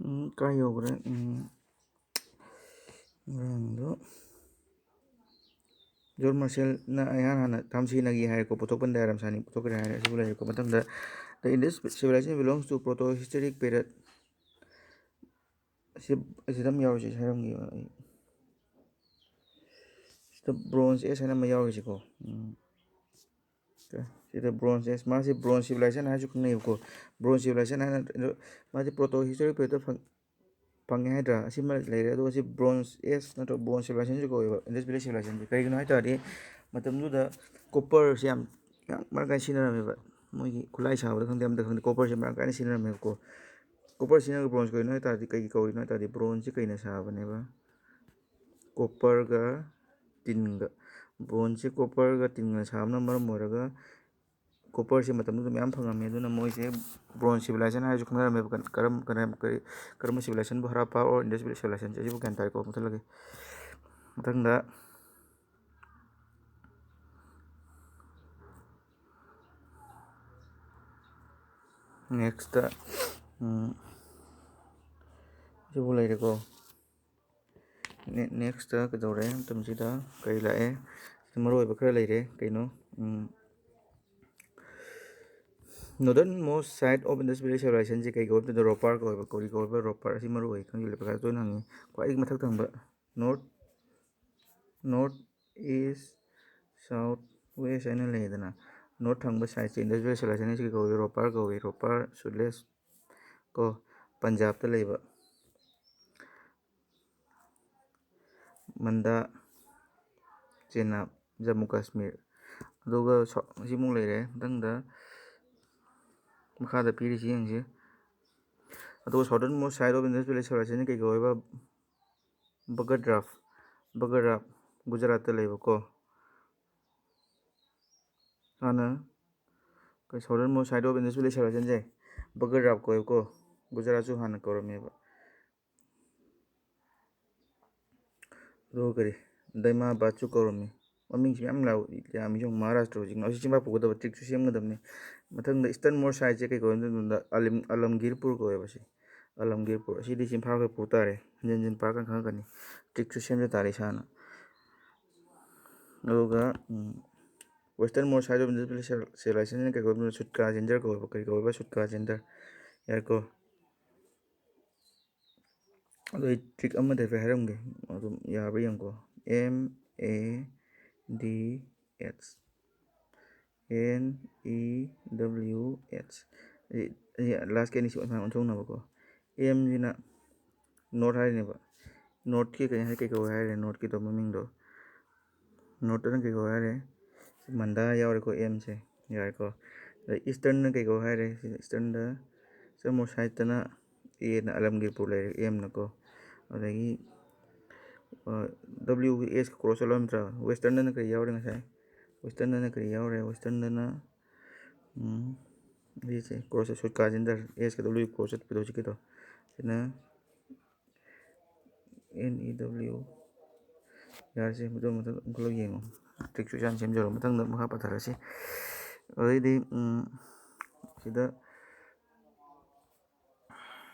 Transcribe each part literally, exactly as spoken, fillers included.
ꯎꯝ, ꯀꯥꯏ ꯌꯧꯈ꯭ꯔꯦ? ꯎꯝ, ꯉꯔꯥꯡꯗꯣ ꯖꯣꯔꯖ ꯃꯥꯔꯁꯦꯜꯅ ꯑꯩꯍꯥꯟ ꯍꯥꯟꯅ ꯊꯥꯝꯁꯤꯅꯒꯤ ꯍꯥꯏꯔꯦꯀꯣ, ꯄꯨꯊꯣꯛꯄꯅ ꯗꯥꯏꯔꯝ ꯁꯥꯅꯤ ꯄꯨꯊꯣꯛꯈ꯭ꯔꯦ ꯍꯥꯏꯔꯦ꯫ ꯑꯁꯤꯕꯨ ꯂꯩꯔꯦꯀꯣ꯫ ꯃꯊꯪꯗ, "The Indus civilization belongs to proto-historic period"꯫ ꯑꯁꯤ, ꯑꯁꯤꯗ ꯑꯃ ꯌꯥꯎꯔꯤꯁꯦ ꯍꯥꯏꯔꯝꯒꯦ ꯑꯩ꯫ ꯁꯤꯗ Bronze Age ꯍꯥꯏꯅ ꯑꯃ ꯌꯥꯎꯔꯤꯁꯤꯀꯣ꯫ ꯎꯝ꯫ ꯁꯤꯗ Bronze Age, ꯃꯥꯁꯤ Bronze Civilization ꯍꯥꯏꯔꯁꯨ ꯈꯪꯅꯩꯌꯦꯕꯀꯣ꯫ Bronze Civilization ꯍꯥꯏꯅ, ꯑꯗꯣ ꯃꯥꯁꯤ proto historic periodꯇ ꯐꯪ-, ꯐꯪꯉꯦ ꯍꯥꯏꯗ꯭ꯔꯥ? ꯑꯁꯤꯃ ꯂꯩꯔꯦ꯫ ꯑꯗꯨꯒ ꯁꯤ Bronze Age ꯅꯠꯇ꯭ꯔꯒ Bronze Civilizationꯁꯨ ꯀꯧꯋꯦꯕ, Indus Valley Civilizationꯁꯦ꯫ ꯀꯩꯒꯤꯅꯣ ꯍꯥꯏ ꯇꯥꯔꯗꯤ, ꯃꯇꯝꯗꯨꯗ copperꯁꯦ ꯌꯥꯝ, ꯌꯥꯝ ꯃꯔꯥꯡ ꯀꯥꯏꯅ ꯁꯤꯖꯤꯟꯅꯔꯝꯃꯦꯕ꯫ ꯃꯣꯏꯒꯤ ꯈꯨꯠꯂꯥꯏ ꯁꯥꯕꯗ ꯈꯪꯗꯦ, ꯑꯃꯗ ꯈꯪꯗꯦ, copperꯁꯦ ꯃꯔꯥꯡ ꯀꯥꯏꯅ ꯁꯤꯖꯤꯟꯅꯔꯝꯃꯦꯕꯀꯣ꯫ Copper ꯁꯤꯖꯤꯟꯅꯔꯒ bronze ꯀꯩꯅꯣ ꯍꯥꯏ ꯇꯥꯔꯗꯤ, ꯀꯩꯒꯤ ꯀꯧꯔꯤꯅꯣ ꯍꯥꯏ ꯇꯥꯔꯗꯤ, bronzeꯁꯦ ꯀꯩꯅ ꯁꯥꯕꯅꯦꯕ? Copperꯒ tinꯒ꯫ Bronzeꯁꯦ copperꯒ tinꯒ ꯁꯥꯕꯅ ꯃꯔꯝ ꯑꯣꯏꯔꯒ, copperꯁꯦ ꯃꯇꯝꯗꯨꯗ ꯃꯌꯥꯝ ꯐꯪꯉꯝꯃꯦ꯫ ꯑꯗꯨꯅ ꯃꯣꯏꯁꯦ Bronze Civilization ꯍꯥꯏꯔꯁꯨ ꯈꯪꯅꯔꯝꯃꯦꯕ꯫ ꯀꯔꯝ-, ꯀꯔꯝ-, ꯀꯔꯤ-, ꯀꯔꯝꯕ civilizationꯕꯨ, Harappa or Indus Valley Civilizationꯁꯦ? ꯑꯁꯤꯕꯨ ꯒ꯭ꯌꯥꯟ ꯇꯥꯔꯦꯀꯣ꯫ ꯃꯊꯪ ꯂꯥꯛꯀꯦ꯫ ꯃꯊꯪꯗ, next, ꯎꯝ, ꯁꯤꯕꯨ ꯂꯩꯔꯦꯀꯣ꯫ Ne-, next ꯀꯩꯗꯧꯔꯦ? ꯃꯇꯝꯁꯤꯗ ꯀꯔꯤ ꯂꯥꯛꯑꯦ? ꯁꯤ ꯃꯔꯨ ꯑꯣꯏꯕ ꯈꯔ ꯂꯩꯔꯦ꯫ ꯀꯩꯅꯣ? ꯎꯝ, northernmost site of Indus Valley Civilizationꯁꯦ ꯀꯩ ꯀꯧꯏ? ꯃꯇꯝꯗ Ropar ꯀꯧꯋꯦꯕ, ꯀꯧꯔꯤ ꯀꯧꯋꯦꯕ, Ropar꯫ ꯑꯁꯤ ꯃꯔꯨ ꯑꯣꯏ ꯈꯪꯖꯤꯜꯂꯦ, ꯄꯩꯈꯥ ꯇꯣꯏꯅ ꯍꯪꯉꯤ꯫ ꯈ꯭ꯋꯥꯏꯗꯒꯤ ꯃꯊꯛ ꯊꯪꯕ, north, north, east, south, west ꯍꯥꯏꯅ ꯂꯩꯗꯅ, north ꯊꯪꯕ sideꯁꯦ Indus Valley Civilization ꯍꯥꯏꯁꯤ ꯀꯩ ꯀꯧꯏ? Ropar ꯀꯧꯏ, Ropar, Sutlej ꯀꯣ, ꯄꯟꯖꯥꯕꯇ ꯂꯩꯕ꯫ ꯃꯟꯗꯥ, ꯆꯦꯅꯥꯕ, ꯖꯝꯃꯨ ꯀꯥꯁꯃꯤꯔ꯫ ꯑꯗꯨꯒ ꯁꯣ-, ꯁꯤꯃꯨꯛ ꯂꯩꯔꯦ꯫ ꯃꯊꯪꯗ ꯃꯈꯥꯗ ꯄꯤꯔꯤꯁꯤ ꯌꯦꯡꯁꯤ꯫ ꯑꯗꯨꯒ southernmost site of Indus Valley Civilization ꯀꯩ ꯀꯧꯋꯦꯕ? ꯕꯒꯗ꯭ꯔꯥꯐ, ꯕꯒꯗ꯭ꯔꯥꯐ, ꯒꯨꯖꯔꯥꯠꯇ ꯂꯩꯕꯀꯣ꯫ ꯍꯥꯟꯅ ꯑꯩꯈꯣꯏ southernmost site of Indus Valley Civilizationꯁꯦ ꯕꯒꯗ꯭ꯔꯥꯐ ꯀꯧꯋꯦꯕꯀꯣ꯫ ꯒꯨꯖꯔꯥꯠꯁꯨ ꯍꯥꯟꯅ ꯀꯧꯔꯝꯃꯦꯕ꯫ ꯑꯗꯨꯒ ꯀꯔꯤ, ꯗꯥꯏꯃꯥꯕꯥꯗꯁꯨ ꯀꯧꯔꯝꯃꯤ꯫ ꯃꯃꯤꯡꯁꯤ ꯃꯌꯥꯝ ꯂꯥꯎ-, ꯌꯥꯝꯃꯤ꯫ ꯌꯦꯡꯉꯨ, ꯃꯍꯥꯔꯥꯁꯇ꯭ꯔ ꯍꯧꯖꯤꯛ ꯍꯧꯖꯤꯛ ꯆꯤꯟꯐꯥ ꯄꯨꯒꯗꯕ trickꯁꯨ ꯁꯦꯝꯒꯗꯕꯅꯤ꯫ ꯃꯊꯪꯗ easternmost siteꯁꯦ ꯀꯩ ꯀꯧꯏ ꯍꯥꯏꯕ ꯃꯇꯝꯗ ꯑꯂꯤꯝ-, ꯑꯂꯝꯒꯤꯔꯄꯨꯔ ꯀꯧꯋꯦꯕ ꯁꯤ꯫ ꯑꯂꯝꯒꯤꯔꯄꯨꯔ, ꯑꯁꯤꯗꯤ ꯆꯤꯟꯐꯥ ꯈꯔ ꯄꯨ ꯇꯥꯔꯦ, ꯍꯟꯖꯤꯟ ꯍꯟꯖꯤꯟ ꯄꯥꯔꯀꯥꯟ ꯈꯪꯉꯛꯀꯅꯤ꯫ ꯇ꯭ꯔꯤꯛꯁꯨ ꯁꯦꯝꯖ ꯇꯥꯔꯦ ꯏꯁꯥꯅ꯫ ꯑꯗꯨꯒ westernmost site of industrial civilization ꯀꯩ ꯀꯧꯕ? ꯁꯨꯠꯀꯥ ꯖꯦꯟꯗꯔ ꯀꯧꯋꯦꯕ꯫ ꯀꯔꯤ ꯀꯧꯋꯦꯕ? ꯁꯨꯠꯀꯥ ꯖꯦꯟꯗꯔ꯫ ꯌꯥꯏꯀꯣ? ꯑꯗꯣ ꯑꯩ ꯇ꯭ꯔꯤꯛ ꯑꯃꯗ ꯍꯥꯏꯐꯦꯠ ꯍꯥꯏꯔꯝꯒꯦ, ꯑꯗꯨꯝ ꯌꯥꯕ꯭ꯔꯥ ꯌꯦꯡꯉꯨꯀꯣ꯫ M A D H, N E W H, ꯂꯥꯁꯀꯤ ꯑꯅꯤꯁꯤ ꯑꯣꯟꯊꯣꯛꯅꯕꯀꯣ꯫ ꯑꯦꯝꯁꯤꯅ ꯅꯣꯔꯠ ꯍꯥꯏꯔꯤꯅꯦꯕ꯫ ꯅꯣꯔꯠꯀꯤ ꯀꯩ ꯍꯥꯏ, ꯀꯩ ꯀꯧꯋꯦ ꯍꯥꯏꯔꯦ? ꯅꯣꯔꯠꯀꯤꯗꯣ ꯃꯃꯤꯡꯗꯣ, ꯅꯣꯔꯠꯇꯅ ꯀꯩ ꯀꯧꯋꯦ ꯍꯥꯏꯔꯦ? ꯃꯟꯗꯥ ꯌꯥꯎꯔꯦꯀꯣ, ꯑꯦꯝꯁꯦ꯫ ꯌꯥꯔꯦꯀꯣ? ꯑꯗ ꯏꯁꯇꯔꯟꯅ ꯀꯩ ꯀꯧꯋꯦ ꯍꯥꯏꯔꯦ? ꯏꯁꯇꯔꯟꯗ, ꯏꯁꯇꯔꯟꯃꯣꯁ ꯁꯥꯏꯠꯇꯅ ꯑꯦꯅ, ꯑꯂꯝꯒꯤꯔꯄꯨꯔ ꯂꯩꯔꯦ, ꯑꯦꯝꯅꯀꯣ꯫ ꯑꯗꯒꯤ ꯗꯕ꯭ꯂꯤꯎ ꯑꯦꯁ ꯀ꯭ꯔꯣꯁ ꯆꯠꯂꯣ ꯅꯠꯇ꯭ꯔꯥ? ꯋꯦꯁꯇꯔꯟꯗꯅ ꯀꯔꯤ ꯌꯥꯎꯔꯦ ꯉꯁꯥꯏ? ꯋꯦꯁꯇꯔꯟꯗꯅ ꯀꯔꯤ ꯌꯥꯎꯔꯦ? ꯋꯦꯁꯇꯔꯟꯗꯅ, ꯎꯝ, ꯁꯤꯁꯦ ꯀ꯭ꯔꯣꯁ, ꯁꯨꯠꯀꯥ ꯖꯦꯟꯗꯔ, ꯑꯦꯁꯀ ꯗꯕ꯭ꯂꯤꯎ ꯀ꯭ꯔꯣꯁ ꯆꯠꯄꯗꯣ ꯍꯧꯖꯤꯛꯀꯤꯗꯣ꯫ ꯁꯤꯅ N E W꯫ ꯌꯥꯔꯁꯦ, ꯃꯗꯨ ꯃꯊꯪ ꯑꯃꯨꯛ ꯈꯜꯂꯒ ꯌꯦꯡꯉꯣ꯫ ꯇ꯭ꯔꯤꯛꯁꯨ ꯏꯁꯥꯅ ꯁꯦꯝꯖꯔꯣ꯫ ꯃꯊꯪꯗ ꯃꯈꯥ ꯄꯥꯊꯔꯁꯤ꯫ ꯑꯗꯩꯗꯤ, ꯎꯝ, ꯁꯤꯗ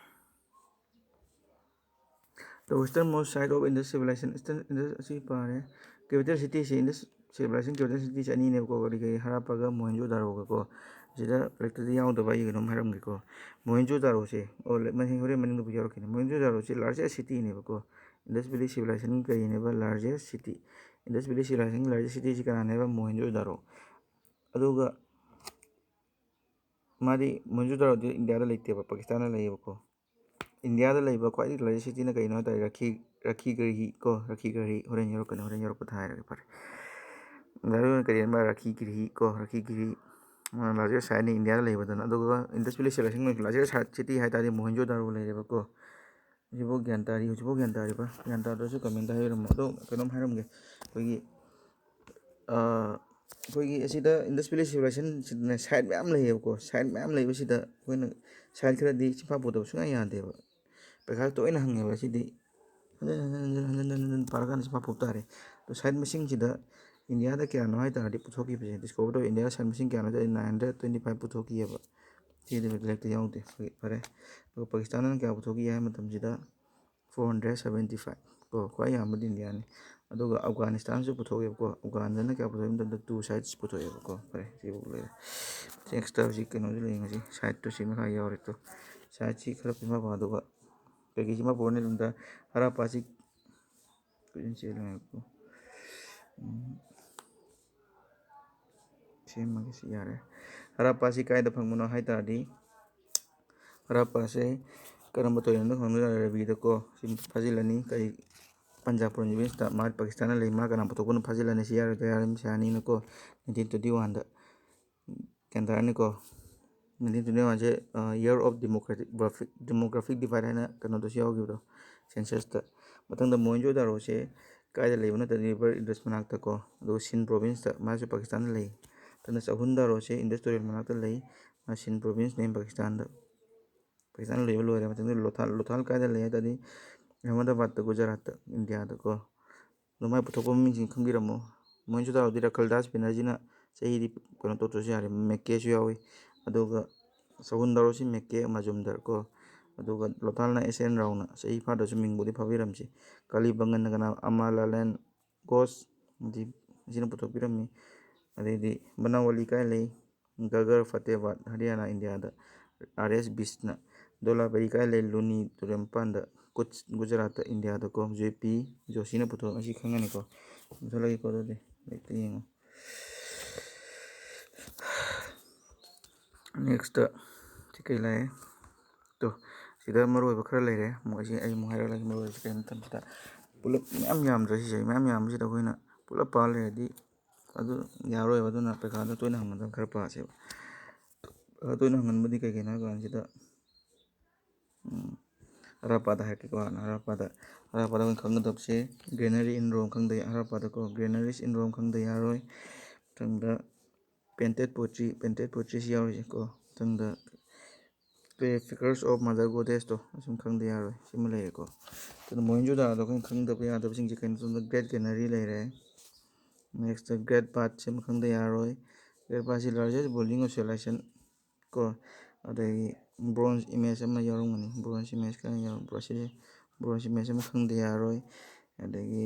The westernmost site of Indus civilization, Eastern Indus ꯑꯁꯤ ꯄꯥꯔꯦ꯫ Capital cityꯁꯦ, Indus civilization capital cityꯁꯦ ꯑꯅꯤꯅꯦꯕꯀꯣ, ꯀꯔꯤ ꯀꯔꯤ, ꯍꯔꯥꯞꯄꯒ ꯃꯣꯍꯦꯟꯖꯣ ꯗꯥꯔꯣꯒꯀꯣ꯫ ꯁꯤꯗ ꯂꯥꯏꯔꯤꯛꯇꯗꯤ ꯌꯥꯎꯗꯕ ꯑꯩ ꯀꯩꯅꯣꯝ ꯍꯥꯏꯔꯝꯒꯦꯀꯣ꯫ ꯃꯣꯍꯦꯟꯖꯣ ꯗꯥꯔꯣꯁꯦ, ꯑꯣ, ꯂ-, ꯃꯊꯪ ꯍꯣꯔꯦꯟ ꯃꯅꯤꯡꯗꯕꯨ ꯌꯥꯎꯔꯛꯈꯤꯅꯤ꯫ Mohenjo ꯗꯥꯔꯣꯁꯦ largest cityꯅꯦꯕꯀꯣ꯫ Indus Valley civilizationꯒꯤ ꯀꯔꯤꯅꯦꯕ? Largest city꯫ Indus Valley civilizationꯒꯤ largest cityꯁꯤ ꯀꯅꯥꯅꯦꯕ? Mohenjo ꯗꯥꯔꯣ꯫ ꯑꯗꯨꯒ ꯃꯥꯗꯤ, ꯃꯣꯍꯦꯟꯖꯣ ꯗꯥꯔꯣꯗꯤ ꯏꯟꯗꯤꯌꯥꯗ ꯂꯩꯇꯦꯕ, ꯄꯥꯀꯤꯁꯇꯥꯟꯗ ꯂꯩꯌꯦꯕꯀꯣ꯫ ꯏꯟꯗꯤꯌꯥꯗ ꯂꯩꯕ ꯈ꯭ꯋꯥꯏꯗꯒꯤ largest cityꯅ ꯀꯩꯅꯣ ꯍꯥꯏ ꯇꯥꯔꯗꯤ, ꯔꯥꯈꯤ, ꯔꯥꯈꯤ ꯒ꯭ꯔꯍꯤ ꯀꯣ, ꯔꯥꯈꯤ ꯒ꯭ꯔꯍꯤ, ꯍꯣꯔꯦꯟ ꯌꯧꯔꯛꯀꯅꯤ, ꯍꯣꯔꯦꯟ ꯌꯧꯔꯛꯄꯗ ꯍꯥꯏꯔꯒꯦ, ꯐꯔꯦ꯫ ꯗꯥꯔꯣ ꯀꯔꯤ ꯍꯥꯏꯕ? ꯔꯥꯈꯤ ꯒ꯭ꯔꯍꯤ ꯀꯣ, ꯔꯥꯈꯤ ꯒ꯭ꯔꯍꯤ꯫ ꯃꯥ largest siteꯅꯤ ꯏꯟꯗꯤꯌꯥꯗ ꯂꯩꯕꯗꯅ꯫ ꯑꯗꯨꯒ Indus Valley civilization largest city ꯍꯥꯏ ꯇꯥꯔꯗꯤ ꯃꯣꯍꯦꯟꯖꯣ ꯗꯥꯔꯣ ꯂꯩꯔꯦꯕꯀꯣ꯫ ꯍꯧꯖꯤꯛꯐꯥꯎ ꯒ꯭ꯌꯥꯟ ꯇꯥꯔꯤ, ꯍꯧꯖꯤꯛꯐꯥꯎ ꯒ꯭ꯌꯥꯟ ꯇꯥꯔꯤꯕ? ꯒ꯭ꯌꯥꯟ ꯇꯥꯗ꯭ꯔꯁꯨ commentꯇ ꯍꯥꯏꯕꯤꯔꯝꯃꯣ꯫ ꯑꯗꯣ ꯀꯩꯅꯣꯝ ꯍꯥꯏꯔꯝꯒꯦ, ꯑꯩꯈꯣꯏꯒꯤ, ꯑꯩꯈꯣꯏꯒꯤ ꯑꯁꯤꯗ Indus Valley civilizationꯁꯤꯗꯅ site ꯃꯌꯥꯝ ꯂꯩꯌꯦꯕꯀꯣ꯫ Site ꯃꯌꯥꯝ ꯂꯩꯕꯁꯤꯗ ꯑꯩꯈꯣꯏꯅ site ꯈꯔꯗꯤ ꯆꯤꯟꯐꯥ ꯄꯨꯗꯕ ꯁꯨꯡꯌꯥ ꯌꯥꯗꯦꯕ꯫ ꯄꯩꯈꯥ ꯇꯣꯏꯅ ꯍꯪꯉꯦꯕ ꯁꯤꯗꯤ꯫ ꯍꯟꯖꯤꯟ ꯍꯟꯖꯤꯟ ꯍꯟꯖꯤꯟ ꯍꯟꯖꯤꯟ ꯍꯟꯖꯤꯟ ꯍꯟꯖꯤꯟ ꯄꯥꯔꯀꯥꯟꯗ ꯆꯤꯟꯐꯥ ꯄꯨ ꯇꯥꯔꯦ꯫ ꯑꯗꯣ site ꯃꯁꯤꯡꯁꯤꯗ ꯏꯟꯗꯤꯌꯥꯗ ꯀꯌꯥꯅꯣ ꯍꯥꯏ ꯇꯥꯔꯗꯤ ꯄꯨꯊꯣꯛꯈꯤꯕꯁꯦ, discovered of India site ꯃꯁꯤꯡ ꯀꯌꯥꯅꯣ ꯍꯥꯏ ꯇꯥꯔꯗꯤ nine hundred twenty five ꯄꯨꯊꯣꯛꯈꯤꯑꯕ꯫ ꯁꯤꯗꯤ ꯂꯩꯔꯤꯛꯇ ꯌꯥꯎꯗꯦ꯫ ꯐꯔꯦ, ꯐꯔꯦ꯫ ꯑꯗꯨꯒ ꯄꯥꯀꯤꯁꯇꯥꯟꯗꯅ ꯀꯌꯥ ꯄꯨꯊꯣꯛꯈꯤ ꯍꯥꯏꯕ ꯃꯇꯝꯁꯤꯗ, ꯐꯣꯔ ꯍꯟꯗ꯭ꯔꯦꯠ ꯁꯕꯦꯟꯇꯤ ꯐꯥꯏꯚ ꯀꯣ, ꯈ꯭ꯋꯥꯏ ꯌꯥꯝꯕꯗꯤ ꯏꯟꯗꯤꯌꯥꯅꯤ꯫ ꯑꯗꯨꯒ ꯑꯐꯒꯥꯅꯤꯁꯇꯥꯟꯁꯨ ꯄꯨꯊꯣꯛꯑꯦꯕꯀꯣ꯫ ꯑꯐꯒꯥꯟꯗꯅ ꯀꯌꯥ ꯄꯨꯊꯣꯛꯏ ꯃꯇꯝꯗ, ꯇꯨ ꯁꯥꯏꯠꯁ ꯄꯨꯊꯣꯛꯑꯦꯕꯀꯣ꯫ ꯐꯔꯦ, ꯁꯤꯐꯥꯎ ꯂꯩꯔꯦ꯫ ꯅꯦꯛꯁꯇ ꯍꯧꯖꯤꯛ ꯀꯩꯅꯣꯁꯨ ꯂꯩ ꯉꯁꯤ, ꯁꯥꯏꯠꯇꯨ ꯁꯤ ꯃꯈꯥ ꯌꯥꯎꯔꯦ꯫ ꯇꯣ, ꯁꯥꯏꯠꯁꯤ ꯈꯔ ꯄꯤꯃꯕ, ꯑꯗꯨꯒ ꯀꯩꯀꯩꯁꯤ ꯃꯄꯨꯔꯅꯤ ꯑꯗꯨꯝꯗ ꯍꯔꯥꯞꯄꯥꯁꯤ ꯀꯨꯏꯅ ꯆꯦꯜꯂꯦ ꯉꯥꯏꯈꯣ꯫ ꯎꯝ꯫ ꯁꯦꯝꯃꯒꯦ ꯁꯤ ꯌꯥꯔꯦ꯫ ꯍꯔꯥꯞꯄꯥꯁꯤ ꯀꯥꯏꯗ ꯐꯪꯕꯅꯣ ꯍꯥꯏ ꯇꯥꯔꯗꯤ, ꯍꯔꯥꯞꯄꯥꯁꯦ ꯀꯔꯝꯕ ꯇꯨꯔꯦꯜꯗ ꯐꯪꯗꯣꯏꯅꯣ? ꯔꯕꯤꯗꯀꯣ꯫ ꯁꯤ ꯐꯥꯖꯤꯜꯂꯅꯤ꯫ ꯀꯔꯤ, ꯄꯟꯖꯥꯕ ꯄ꯭ꯔꯣꯚꯤꯟꯁꯇ ꯃꯥ ꯄꯥꯀꯤꯁꯇꯥꯟꯅ ꯂꯩ, ꯃꯥ ꯀꯅꯥ ꯄꯨꯊꯣꯛꯄꯅꯣ ꯐꯥꯖꯤꯜꯂꯅꯤ꯫ ꯁꯤ ꯌꯥꯔꯣꯏ, ꯌꯥꯔꯣꯏ, ꯁꯤ ꯌꯥꯅꯤꯅꯀꯣ꯫ ꯅꯥꯏꯟꯇꯤꯟ ꯇ꯭ꯋꯦꯟꯇꯤ ꯋꯥꯟꯗ ꯒ꯭ꯌꯥꯟ ꯇꯥꯔꯅꯤꯀꯣ꯫ ꯅꯥꯏꯟꯇꯤꯟ ꯇ꯭ꯋꯦꯟꯇꯤ ꯋꯥꯟꯁꯦ, ꯑ, year of democratic demographic divide ꯍꯥꯏꯅ ꯀꯩꯅꯣꯗꯁꯨ ꯌꯥꯎꯈꯤꯕꯗꯣ, censusꯇ꯫ ꯃꯊꯪꯗ ꯃꯣꯍꯦꯟꯖꯣ ꯗꯥꯔꯣꯁꯦ ꯀꯥꯏꯗ ꯂꯩꯕꯅꯣ ꯍꯥꯏ ꯇꯥꯔꯗꯤ, ꯔꯤꯚꯔ ꯏꯟꯗꯁ ꯃꯅꯥꯛꯇꯀꯣ, ꯑꯗꯨꯒ ꯁꯤꯟ ꯄ꯭ꯔꯣꯚꯤꯟꯁꯇ, ꯃꯥꯁꯨ ꯄꯥꯀꯤꯁꯇꯥꯟꯗ ꯂꯩ꯫ ꯃꯊꯪꯗ ꯆꯍꯨꯟ ꯗꯥꯔꯣꯁꯦ ꯏꯟꯗꯁ ꯇꯨꯔꯦꯜ ꯃꯅꯥꯛꯇ ꯂꯩ, ꯃꯥ ꯁꯤꯟ ꯄ꯭ꯔꯣꯚꯤꯟꯁꯅꯦ ꯄꯥꯀꯤꯁꯇꯥꯟꯗ꯫ ꯄꯥꯀꯤꯁꯇꯥꯟꯗ ꯂꯩꯕ ꯂꯣꯏꯔꯦ꯫ ꯃꯊꯪꯗ ꯂꯣꯊꯥꯜ, ꯂꯣꯊꯥꯜ ꯀꯥꯏꯗ ꯂꯩ ꯍꯥꯏ ꯇꯥꯔꯗꯤ, ꯑꯍꯃꯗꯥꯕꯥꯗꯇ, ꯒꯨꯖꯔꯥꯠꯇ, ꯏꯟꯗꯤꯌꯥꯗꯀꯣ꯫ ꯑꯗꯣ ꯃꯥꯏ ꯄꯨꯊꯣꯛꯄ ꯃꯃꯤꯡꯁꯤꯡ ꯈꯪꯕꯤꯔꯝꯃꯣ꯫ ꯃꯣꯍꯦꯟꯖꯣ ꯗꯥꯔꯣꯗꯤ ꯔꯈꯜꯗꯥꯁ ꯕꯦꯅꯔꯖꯤꯅ ꯆꯍꯤꯗꯤ ꯀꯩꯅꯣ ꯇꯧꯗ꯭ꯔꯁꯨ ꯌꯥꯔꯦ, ꯃꯦꯛꯀꯦꯁꯨ ꯌꯥꯎꯏ꯫ ꯑꯗꯨꯒ ꯆꯍꯨꯟ ꯗꯥꯔꯣꯁꯤ ꯃꯦꯛꯀꯦ ꯃꯖꯨꯝꯗꯔ ꯀꯣ꯫ ꯑꯗꯨꯒ ꯂꯣꯊꯥꯜꯅ ꯑꯦꯁ ꯑꯦꯟ ꯔꯥꯎꯅ, ꯆꯍꯤ ꯐꯥꯗ꯭ꯔꯁꯨ ꯃꯤꯡꯕꯨꯗꯤ ꯐꯥꯕꯤꯔꯝꯁꯤ꯫ ꯀꯥꯂꯤꯕꯪꯒꯟꯅ ꯀꯅꯥ? ꯑꯃꯥ ꯂꯥꯂꯦꯟ ꯒꯣꯁ, ꯑꯗꯤ ꯑꯁꯤꯅ ꯄꯨꯊꯣꯛꯄꯤꯔꯝꯃꯤ꯫ ꯑꯗꯩꯗꯤ ꯕꯅꯥꯋꯥꯂꯤ ꯀꯥꯏ ꯂꯩ? ꯒꯒꯔ ꯐꯇꯦꯍꯕꯥꯗ, ꯍꯔꯤꯌꯥꯅꯥ, ꯏꯟꯗꯤꯌꯥꯗ꯫ ꯑꯥꯔ ꯑꯦꯁ ꯕꯤꯁꯅ꯫ ꯗꯣꯂꯥꯕꯔꯤ ꯀꯥꯏ ꯂꯩ? ꯂꯨꯅꯤ ꯇꯨꯔꯦꯜ ꯃꯄꯥꯟꯗ, ꯀꯨꯠꯁ, ꯒꯨꯖꯔꯥꯠꯇ, ꯏꯟꯗꯤꯌꯥꯗꯀꯣ꯫ ꯖꯦ ꯄꯤ ꯖꯣꯁꯤꯅ ꯄꯨꯊꯣꯛ, ꯑꯁꯤ ꯈꯪꯉꯅꯤꯀꯣ꯫ ꯃꯨꯊꯠꯂꯒꯦꯀꯣ ꯑꯗꯨꯗꯤ, ꯂꯥꯏꯔꯤꯛꯇ ꯌꯦꯡꯉꯣ꯫ ꯅꯦꯛꯁꯇ ꯁꯤ ꯀꯩ ꯂꯥꯛꯑꯦ? ꯇꯣ, ꯁꯤꯗ ꯃꯔꯨ ꯑꯣꯏꯕ ꯈꯔ ꯂꯩꯔꯦ꯫ ꯑꯃꯨꯛ ꯑꯩꯁꯦ, ꯑꯩ ꯑꯃꯨꯛ ꯍꯥꯏꯔꯛꯂꯒꯦ, ꯃꯔꯨ ꯑꯣꯏꯕꯁꯦ ꯀꯩ ꯍꯥꯏ ꯃꯇꯝꯁꯤꯗ, ꯄꯨꯂꯞ ꯃꯌꯥꯝ ꯌꯥꯝꯗ꯭ꯔꯦ ꯁꯤꯁꯦ, ꯃꯌꯥꯝ ꯌꯥꯝꯕꯁꯤꯗ ꯑꯩꯈꯣꯏꯅ ꯄꯨꯂꯞ ꯄꯥ ꯂꯩꯔꯗꯤ ꯑꯗꯨ ꯌꯥꯔꯣꯏꯕ꯫ ꯑꯗꯨꯅ ꯄꯩꯈꯥꯗ ꯇꯣꯏꯅ ꯍꯪꯕꯗ ꯈꯔ ꯄꯥꯁꯦꯕ꯫ ꯄꯩꯈꯥ ꯇꯣꯏꯅ ꯍꯪꯒꯟꯕꯗꯤ ꯀꯩ ꯀꯩꯅꯣ ꯍꯥꯏꯕ ꯀꯥꯟꯁꯤꯗ, ꯎꯝ, ꯍꯔꯥꯞꯄꯥꯗ ꯍꯥꯏꯔꯛꯀꯦꯀꯣ ꯍꯥꯟꯅ꯫ ꯍꯔꯥꯞꯄꯥꯗ, ꯍꯔꯥꯞꯄꯥꯗ ꯑꯩꯈꯣꯏꯅ ꯈꯪꯒꯗꯕꯁꯦ, granary in Rome ꯈꯪꯗ ꯌꯥ-, ꯍꯔꯥꯞꯄꯥꯗꯀꯣ, granaries in Rome ꯈꯪꯗ ꯌꯥꯔꯣꯏ꯫ ꯃꯊꯪꯗ painted pottery, painted potteryꯁꯤ ꯌꯥꯎꯔꯤꯁꯦꯀꯣ꯫ ꯃꯊꯪꯗ figures of Mother Goddessꯇꯣ ꯑꯁꯨꯝ ꯈꯪꯗ ꯌꯥꯔꯣꯏ꯫ ꯁꯤꯃ ꯂꯩꯔꯦꯀꯣ꯫ ꯑꯗꯨꯅ ꯃꯣꯍꯦꯟꯖꯣꯗꯥꯔꯣꯗ ꯑꯩꯈꯣꯏꯅ ꯈꯪꯗꯕ ꯌꯥꯗꯕꯁꯤꯡꯁꯦ ꯀꯩꯅꯣ ꯍꯥꯏꯕꯗ, great granary ꯂꯩꯔꯦ꯫ Next, great bath ꯁꯤꯃ ꯈꯪꯗ ꯌꯥꯔꯣꯏ꯫ Great bath ꯁꯤ largest building of civilization ꯀꯣ꯫ ꯑꯗꯒꯤ bronze image ꯑꯃ ꯌꯥꯎꯔꯝꯒꯅꯤ, bronze image ꯈꯔ ꯌꯥꯎꯔꯝꯕ꯭ꯔꯣ? ꯁꯤꯁꯦ bronze image ꯑꯃ ꯈꯪꯗ ꯌꯥꯔꯣꯏ꯫ ꯑꯗꯒꯤ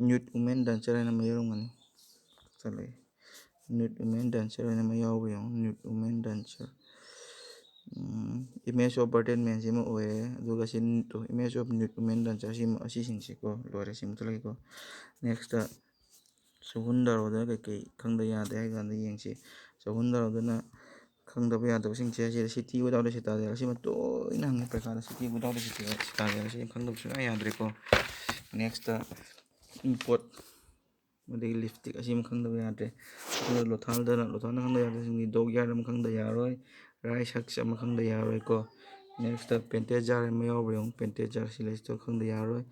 nude women dancer ꯍꯥꯏꯅ ꯑꯃ ꯌꯥꯎꯔꯝꯒꯅꯤ꯫ ꯆꯠꯂꯛꯑꯦ꯫ Nude women dancer ꯍꯥꯏꯅ ꯑꯃ ꯌꯥꯎꯕ ꯌꯦꯡꯉꯣ, nude women dancer꯫ Image of burden man ꯁꯤꯃ ꯑꯣꯏꯔꯦ꯫ ꯑꯗꯨꯒ ꯁꯤ nude, image of nude women dancer ꯁꯤꯃ, ꯑꯁꯤꯁꯤꯡꯁꯤꯀꯣ ꯂꯣꯏꯔꯦ꯫ ꯁꯤ ꯃꯨꯊꯠꯂꯒꯦꯀꯣ꯫ Next ꯆꯍꯨꯝ ꯗꯥꯔꯣꯗ ꯀꯩꯀꯩ ꯈꯪꯗ ꯌꯥꯗꯦ ꯍꯥꯏ ꯀꯥꯟꯗ ꯌꯦꯡꯁꯤ꯫ ꯆꯍꯨꯝ ꯗꯥꯔꯣꯗꯅ ꯈꯪꯗꯕ ꯌꯥꯗꯕꯁꯤꯡꯁꯦ ꯁꯤꯗ city without a citadel ꯁꯤꯃ ꯇꯣꯏꯅ ꯍꯪꯉꯤ ꯄꯔꯤꯈꯥꯗ꯫ City without a citadel ꯁꯤ ꯈꯪꯗꯕ ꯁꯨꯡꯌꯥ ꯌꯥꯗ꯭ꯔꯦꯀꯣ꯫ Next import ꯑꯗꯒꯤ lipstick ꯑꯁꯤꯃ ꯈꯪꯗꯕ ꯌꯥꯗ꯭ꯔꯦ꯫ ꯑꯗꯨꯒ ꯂꯣꯊꯥꯜꯗꯅ, ꯂꯣꯊꯥꯜꯅ ꯈꯪꯗ ꯌꯥꯗꯕꯁꯤꯡꯗꯤ dog yard ꯑꯃ ꯈꯪꯗ ꯌꯥꯔꯣꯏ, rice husk ꯑꯃ ꯈꯪꯗ ꯌꯥꯔꯣꯏꯀꯣ꯫ Next painted jar ꯑꯃ ꯌꯥꯎꯕ꯭ꯔꯥ ꯌꯦꯡꯉꯨ, painted jar ꯁꯤ list ꯇ ꯈꯪꯗ ꯌꯥꯔꯣꯏ꯫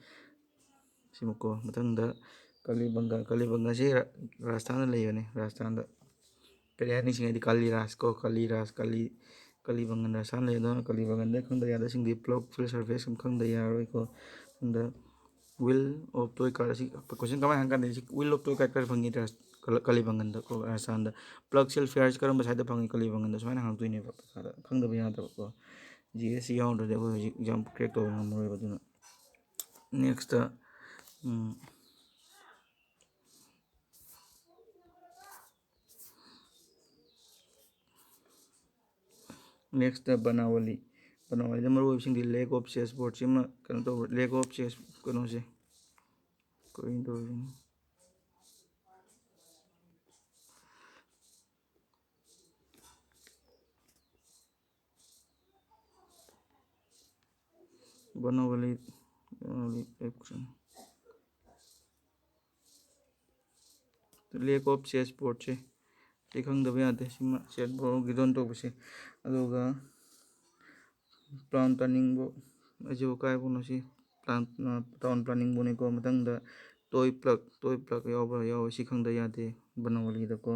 ꯁꯤꯃꯀꯣ꯫ ꯃꯊꯪꯗ ꯀꯂꯤꯕꯪꯒ, ꯀꯂꯤꯕꯪꯒꯁꯤ ꯔꯥ-, ꯔꯥꯖꯁꯊꯥꯟꯗ ꯂꯩꯕꯅꯤ, ꯔꯥꯖꯁꯊꯥꯟꯗ꯫ ꯀꯔꯤ ꯍꯥꯏ ꯅꯤꯡꯁꯤꯡꯉꯗꯤ ꯀꯥꯂꯤ ꯔꯥꯖ ꯀꯣ, ꯀꯥꯂꯤ ꯔꯥꯖ, ꯀꯥꯂꯤ, ꯀꯂꯤꯕꯪꯒꯟ ꯔꯥꯖꯁꯊꯥꯟ ꯂꯩ꯫ ꯑꯗꯨꯅ ꯀꯂꯤꯕꯪꯒꯟꯗ ꯈꯪꯗ ꯌꯥꯗꯕꯁꯤꯡꯗꯤ plug, field service ꯑꯃ ꯈꯪꯗ ꯌꯥꯔꯣꯏꯀꯣ꯫ ꯃꯊꯪꯗ wheel of toy cart ꯑꯁꯤ question ꯀꯃꯥꯏꯅ ꯍꯪꯀꯥꯟꯗ ꯁꯤ wheel of toy cart ꯀꯥꯏꯗ ꯐꯪꯉꯤ? ꯔꯥꯖ-, ꯀꯂ-, ꯀꯂꯤꯕꯪꯒꯟꯗ ꯀꯣ, ꯔꯥꯖꯁꯊꯥꯟꯗ꯫ Plug seal fairs ꯀꯔꯝꯕ side ꯇ ꯐꯪꯉꯤ? ꯀꯂꯤꯕꯪꯒꯟꯗ꯫ ꯁꯨꯃꯥꯏꯅ ꯍꯪꯉꯛꯇꯣꯏꯅꯦꯕ ꯄꯩꯈꯥꯗ꯫ ꯈꯪꯗꯕ ꯌꯥꯗꯕꯀꯣ꯫ G S ꯁꯤ ꯌꯥꯎꯗ꯭ꯔꯗꯤ ꯑꯩꯈꯣꯏ ꯍꯧꯖꯤꯛ exam crack ꯇꯧꯕ ꯉꯝꯃꯔꯣꯏꯕ꯫ ꯑꯗꯨꯅ next ꯎꯝ, next ꯕꯅꯥꯋꯂꯤ꯫ ꯕꯅꯥꯋꯂꯤꯗ ꯃꯔꯨ ꯑꯣꯏꯕꯁꯤꯡꯗꯤ lake of chessboard ꯁꯤꯃ ꯀꯩꯅꯣ ꯇꯧꯕ, lake of chess ꯀꯩꯅꯣꯁꯦ ꯀꯔꯤꯅꯣ ꯇꯧꯔꯤꯁꯤꯅ? ꯕꯅꯥꯋꯂꯤ, ꯕꯅꯥꯋꯂꯤ action꯫ Lake of chessboard ꯁꯦ ꯁꯤ ꯈꯪꯗꯕ ꯌꯥꯗꯦ꯫ ꯁꯤꯃ chessboard ꯒꯤꯗꯣꯟ ꯇꯧꯕꯁꯦ꯫ ꯑꯗꯨꯒ plan planning book ꯑꯁꯤꯕꯨ ꯀꯥꯏꯕꯅꯣ ꯁꯤ? Plan, town planning book ꯅꯤꯀꯣ꯫ ꯃꯊꯪꯗ toy plug, toy plug ꯌꯥꯎꯕ꯭ꯔꯥ? ꯌꯥꯎꯋꯦ꯫ ꯁꯤ ꯈꯪꯗ ꯌꯥꯗꯦ ꯕꯅꯥꯋꯂꯤꯗꯀꯣ꯫